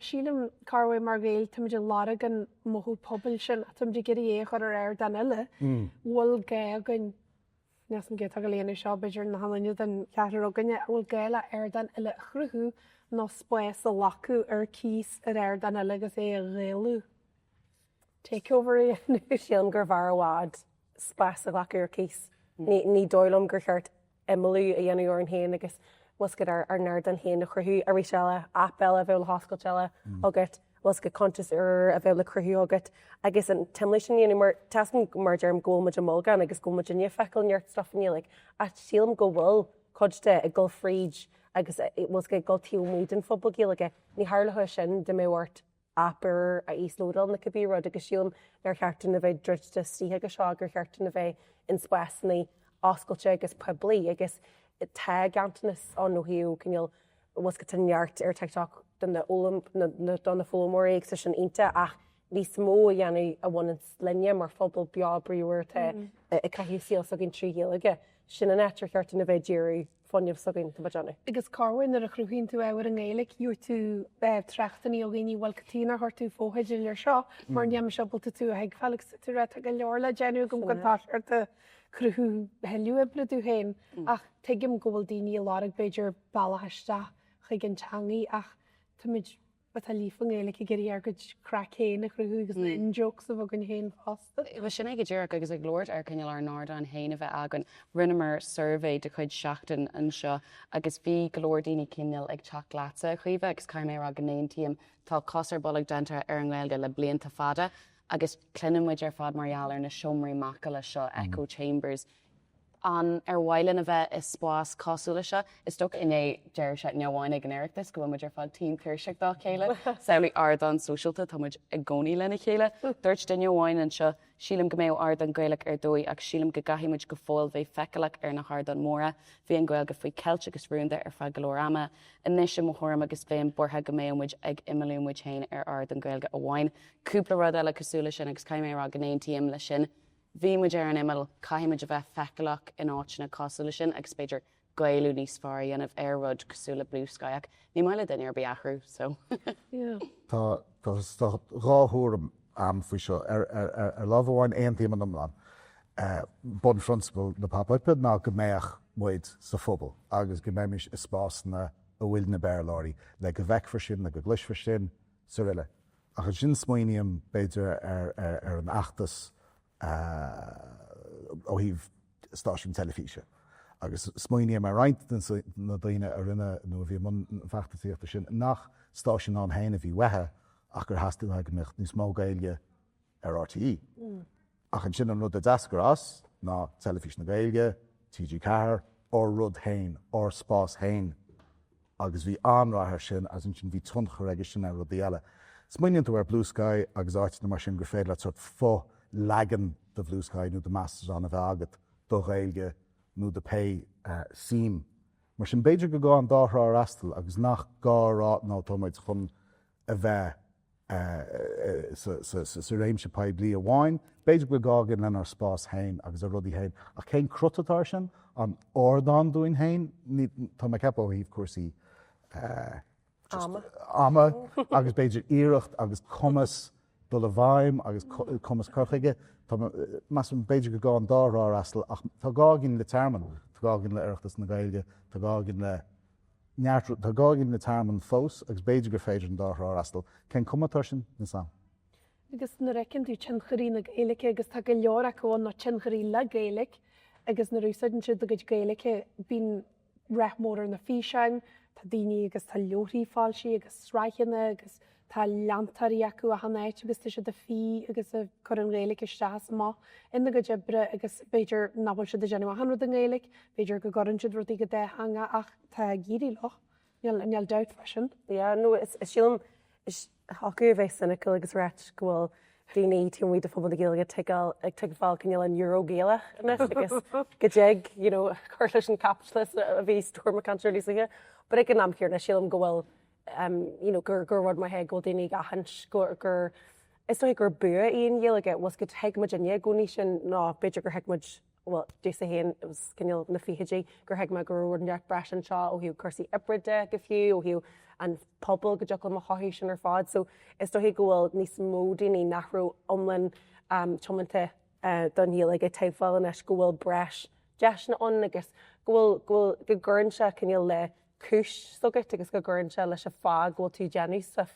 Sílim, corruair mar Ghaeil, táimid ag lorg an mothú pobail sin ach táimid ag iarraidh é a chur ar ardán eile. Bhfuil gá againn, níl 's a'm cé atá ag gabháil a dhéanamh seo, b'fhéidir nach aon duine den cheathrar againne, an bhfuil gá le ardán eile a chruthú nó spás a ghlacadh ar cíos ar ardán eile agus é a Ghaelú? Takeover a dhéanamh. Sílim gurbh fhearr i bhfad spás a ghlacadh ar cíos. Ní dóigh liom gur cheart imeallú a dhéanamh orainn féin agus bhfuil 's agat ár n-ardán féin a chruthú arís eile, aip eile a bheadh le hoscailt eile agat, bhfuil 's agat cuntas úr a bheadh le cruthú agat agus an t-imeallú sin a dhéanamh mar tá 's agam mar a deirim go bhfuil muid i mbolgán agus go bhfuil muidinne ag feiceáil neart stuff i nGaeilge ach sílim go bhfuil cuid de ag dul fríd agus bhfuil 's agat ag dul taobh amuigh den phobal Gaeilge. Ní tharlódh sin dá mbeadh ort aip úr a íoslódáil nó cibé rud agus sílim nár cheart dúinn a bheith druidte istigh aige seo, gur cheart dúinn a bheith in spásanna oscailte agus poiblí agus tá ganntanas ann ó thaobh cineál bhfuil 's agat tá neart ar TikTok do na do na foghlaimeoirí agus tá sin iontach ach níos mó a dhéanamh a bhaineann linne mar phobal beo bríomhar atá ag caitheamh saol s'againn trí Ghaeilge. Sin an áit ar cheart dúinn a bheith ag díriú fuinneamh s'againn, tá mé ag déanamh. Agus corruair nuair a chruthaíonn tú ábhar i nGaeilge, gheobhaidh tú tráchtanna ó dhaoine, bhuel cad chuige nár chuir tú fotheidil ar seo mar níl mise ábalta tú a thuigbheáil agus tú ag rá tá go leor le déanamh agam gan toiseacht ag cruthú thuilleadh oibre domh féin. Ach tuigim go bhfuil daoine ag lorg b'fhéidir bealach isteach chuig an teangaidh ach táimid atá líofa i nGaeilge ag iarraidh ár gcuid craic féin a chruthú agus na in-jokes a bheith againn féin fosta. Bhuel sin é go díreach agus ag labhairt ar cineál ár n-ardán féin a bheith againn, rinneamar suirbhé de chuid Seachtain anseo agus bhí go leor daoine cineál ag teacht leatsa, a Chaoimhe, agus caithfidh mé a rá go n-aontaím, tá cos ar bolg déanta ar an nGaeilge le blianta fada agus cluineann muid ar fad mar gheall ar na seomraí macalla seo, echo chambers, An ar mhaith linn a bheith i spás cosúil le seo? Is dócha i ndiaidh deireadh seachtaine amháin ag an Oireachtas go bhfuil muid ar fad tinn tuirseach dá chéile. Samhlaigh ardán sóisialta, tá muid i gcónaí lena chéile. Dúirt duine amháin anseo, Sílim go mbeadh ardán Gaelach ar dóigh ach sílim go gcaithfidh muid go fóill bheith feiceálach ar na hardáin mhóra. Bhí an Ghaeilge faoi cheilt agus rúnda ar feadh go leor ama. Anois i mo thuairim agus bheinn buartha go mbeadh muid ag imeallú muid féin ar ardán Gaeilge amháin. Cúpla rud eile cosúil le sin agus caithfidh mé a rá go n-aontaím leis sin. Bhí muid ar an imeall, caithfidh muid a bheith feiceálach in áiteanna cosúil le sin agus b'fhéidir Gaelú níos fearr a dhéanamh ar rud cosúil le Bluesky ach ní maith le duine ar bith athrú so. Tá tá dhá thuairim a'm faoi seo. Ar lámh amháin aontaím in iomlán. Bunphrionsabal na Pop Oibre ná go mbeadh muid sa phobal agus go mbeimis i spásanna a bhfuil na Béarlóirí le go bhfeicfear sinn, le go gcloisfear sinn, 's aroile. Ach ansin smaoiním, b'fhéidir, ar an fheachtas ó thaobh stáisiún teilifíse. Agus smaoiním ar roinnt de na daoine a rinne nó a bhí i mbun na feachtasaíochta sin nach stáisiún ann féin a bhí uathu ach gur theastaigh uathu go mbeadh níos mó Gaeilge ar RTÉ. Ach ansin an rud a d'eascair as ná Teilifís na Gaeilge, TG4, ár rud féin, ár spás féin agus bhí an-rath air sin agus ansin bhí tionchar aige sin ar rudaí eile. Smaoiníonn tú ar Bluesky agus áiteanna mar sin gur féidir leat sórt fo-leagan de Bhluesky nó de Mastodon a bheith agat do Ghaeilge nó do pé suim. Mar sin b'fhéidir gur gá an dá thrá a fhreastal agus nach gá a rá nó tá muid chun a bheith sa réimse poiblí amháin. B'fhéidir go bhfuil gá againn lenár spás féin agus ár rudaí féin, ach cén crut atá air sin? An ardán dúinn féin? Tá mé ag ceapadh ó thaobh cúrsaí ama agus b'fhéidir iarracht agus cumas dul i bhfeidhm agus cumas cur chuige. Measaim b'fhéidir gur gá an dá thrá a fhreastal ach tá gá againn le tearmann, tá gá againn le Oireachtas na Gaeilge, tá gá againn le neart, tá gá againn le tearmann fós agus b'fhéidir gur féidir an dá thrá a fhreastal. Cén cuma atá air sin? Níl 's a'm. Agus nuair a fheiceann tú tionchairí na Gaeilge, agus tá go leor acu ann, nó tionchairí le Gaeilge, agus nuair a úsáideann siad a gcuid Gaeilge, bíonn rath mór ar na físeáin, tá daoine agus tá leabharthaí foilsithe agus sraitheanna agus tá leantóirí acu achan áit agus tá siad ag fí agus ag cur an Ghaeilge isteach is amach ina gcuid oibre agus b'fhéidir nach bhfuil siad ag déanamh achan rud i nGaeilge, b'fhéidir go gcuireann siad rudaí go dátheangach ach tá ag éirí leo, níl níl dabht fá sin. Yeah, no, is sílim, is thiocfadh a bheith cynical agus ráit go bhfuil daoine taobh amuigh de phobal na Gaeilge tuigeáil, ag tuigbheáil cineál an euro Gaelach anois agus go dtig, you know, cur leis an caipitleachas a bhí Storm ag caint air níos luaithe. But ag an am céanna sílim go bhfuil you know, gur, gur rud maith é go bhfuil daoine ag aithint gur, gur, is dóigh gur bua í an Ghaeilge, bhfuil 's agat thuig muidinne i gcónaí sin nó b'fhéidir gur thuig muid. Bhuel, domhsa féin, it was cineál na fichidí gur thuig mé go raibh rud inteacht breise anseo ó thaobh cúrsaí oibre de go fiú, ó thaobh an pobal go dtiocfadh liom a chothú sin ar fad. So is dóichí go bhfuil níos mó daoine nach raibh iomlán tiomanta don Ghaeilge ag tuigbheáil anois go bhfuil breis deiseanna ann agus go bhfuil, go bhfuil, go gcuireann sé cineál le cúis s'agat agus go gcuireann sé leis an fáth go bhfuil tú ag déanamh stuif.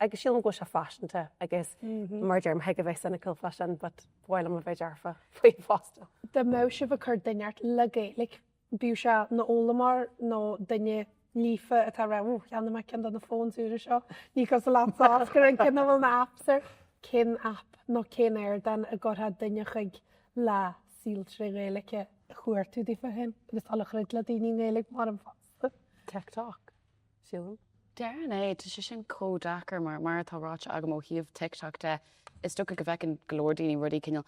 Agus sílim go bhfuil sé faiseanta agus mar a deirim, thig a bheith cynical fá sin but ba mhaith liom a bheith dearfa faoi fosta. Dá mbeadh sibh ag cur duine inteacht le Gaeilge, bíodh sé ina fhoghlaimeoir nó duine líofa atá ag rá 'Ó, cheannaigh mé ceann de na phones úra seo, ní cosúil leatsa Oscar an ceann a bhfuil na apps air. Cén app nó cén ardán a gcuirfeá duine chuig le saol tré Ghaeilge a chuartú daofa féin agus dul a throid le daoine i nGaeilge mar an fosta? TikTok. sílim. Déarfainn é, tá sé sin chomh deacair mar, mar atá ráite agam ó thaobh TikTok de, is dócha go bhfeiceann go leor daoine rudaí cineál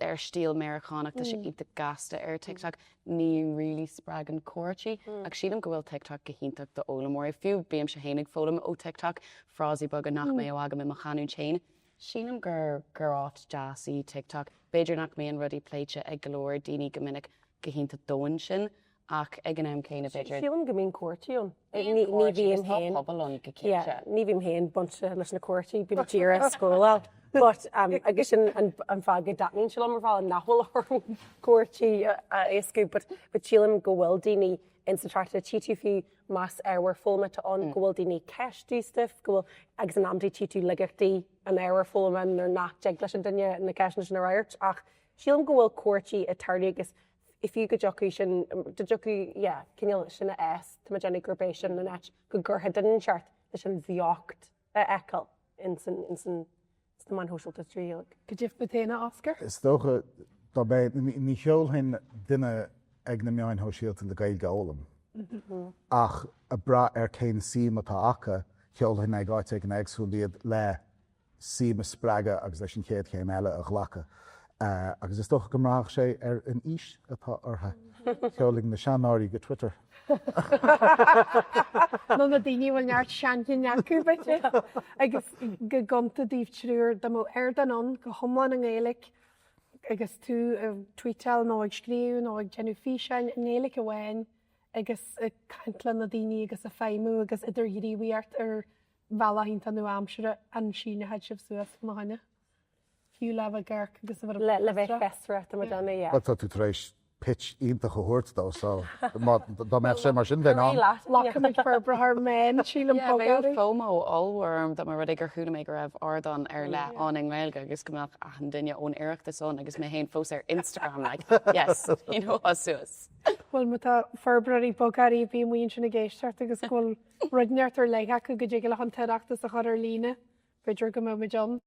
ar stíl Meiriceánach, tá sé iontach gasta ar TikTok, ní really spreagann comhráití ach sílim go bhfuil TikTok go hiontach d'fhoghlaimeoirí, fiú bímse féin ag foghlaim ó TikTok, frásaí beaga nach mbeadh agam i mo chanúint féin. Sílim gur gur áit deas í TikTok. B'fhéidir nach mbíonn rudaí pléite ag go leor daoine go minic go hiontach domhain sin Ach ag an am céanna, b'fhéidir. Sílim go mbíonn comhráití ann. Bíonn comhráití agus tá pobal ann go cinnte. Ní bhím féin bainte leis na comhráití, bím díreach ag scrolláil. But agus sin an fáth go dtaitníonn sé liom ar bhealach nach bhfuil orm comhráití a éascú. But but sílim go bhfuil daoine ins an tráchtaire, tchí tú fiú más ábhar foghlama atá ann, go bhfuil daoine ag ceistiú stuif, go bhfuil, agus in amantaí tchí tú laigeachtaí an ábhair foghlama nuair nach dtig leis an duine na ceisteanna sin a fhreagairt. Ach sílim go bhfuil comhráití ag tarlú agus fiú go dtiocfaidh sin, go dtiocfaidh, yeah, cineál sin a fhás, tá mé ag déanamh gurb é sin an áit go gcuirfeadh duine inteacht leis an bheocht a fheiceáil ins an, ins an, sna meáin shóisialta trí Ghaeilge. Cad é fút féin, a Oscar? Is dócha, dá mbeinn, ní sheolfainn duine ag na meáin shóisialta le Gaeilge a fhoghlaim, ach ag brath ar cén suim atá acu, sheolfainn ag áit éigin éagsúil iad le suim a spreagadh agus leis an chéad chéim eile a ghlacadh. Agus is dócha go mbraithfeadh sé ar an aois atá orthu. Sheolfainn na seanóirí go Twitter. Nó na daoine a bhfuil neart seanchinn acu, b'fhéidir. Agus go gonta daoibh triúr, dá mbeadh ardán ann go hiomlán i nGaeilge agus tú ag tweetáil nó ag scríobh nó ag déanamh físeáin i nGaeilge amháin agus ag caint le na daoine agus ag feidhmiú agus idirghníomhaíocht ar bhealach iontach nua-aimseartha an síneochaidh sibh suas fá choinne. Fiú le bheith ag amharc agus a bheith Le bheith fiosrach, tá mé ag déanamh, yeah. Bhuel, tá tú tar éis pitch iontach a thabhairt dó, so má, dá mbeadh sé mar sin, bheinn ann. Glacfaimid forbróir meán, sílim, Yeah, bheadh FOMO ollmhór orm dá mba rud é gur chuala mé go raibh ardán ar leith ann i nGaeilge agus go mbeadh achan duine ón Oireachtas ann agus mé féin fós ar Instagram, like, yes, you know, suas. Bhuel, má tá forbróirí bogearraí a bhí amuigh ansin ag éisteacht agus go bhfuil rud inteacht ar leith acu go dtig leo an tOireachtas a chur ar líne, b'fhéidir go mbeidh muid ann.